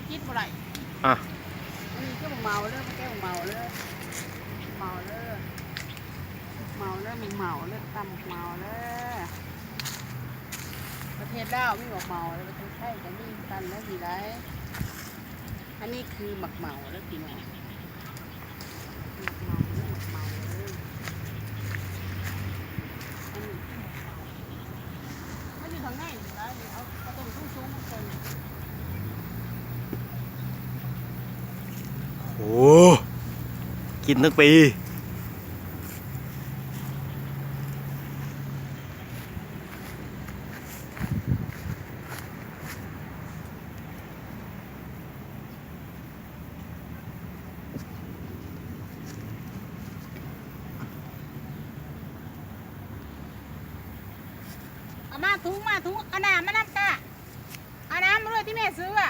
ກິນບໍ່ໄດ້. ອ່ະ ອັນນີ້ຄືໝາກເໝົາເດີ ມາແກງໝາກເໝົາເດີ ໝາກເໝົາເດີ ໝາກເໝົາເດີ ໝາກເໝົາເດີ ຕຳໝາກເໝົາເດີ. ປະເທດລາວມີໝາກເໝົາເດີ ປະເທດໄທກໍມີຄືກັນເດີ ນີ້ໄດ໋. ອັນນີ້ຄືໝາກເໝົາເດີພີ່ນ້ອງ ໝາກເໝົາເດີ ໝາກເໝົາເດີ ອັນນີ້ຄືໝາກເໝົາ ມັນຢູ່ທາງໃນນີ້ໄດ໋. ເອົາ ເອົາຕົ້ນສູງໆມາເບິ່ງ. ໂອ້ ກິນທັງປີ. ເອົາມາ ຖົງມາ ຖົງ ເອົານ້ຳມານຳກະ ເອົານ້ຳມາດ້ວຍທີ່ແມ່ຊື້ອະ.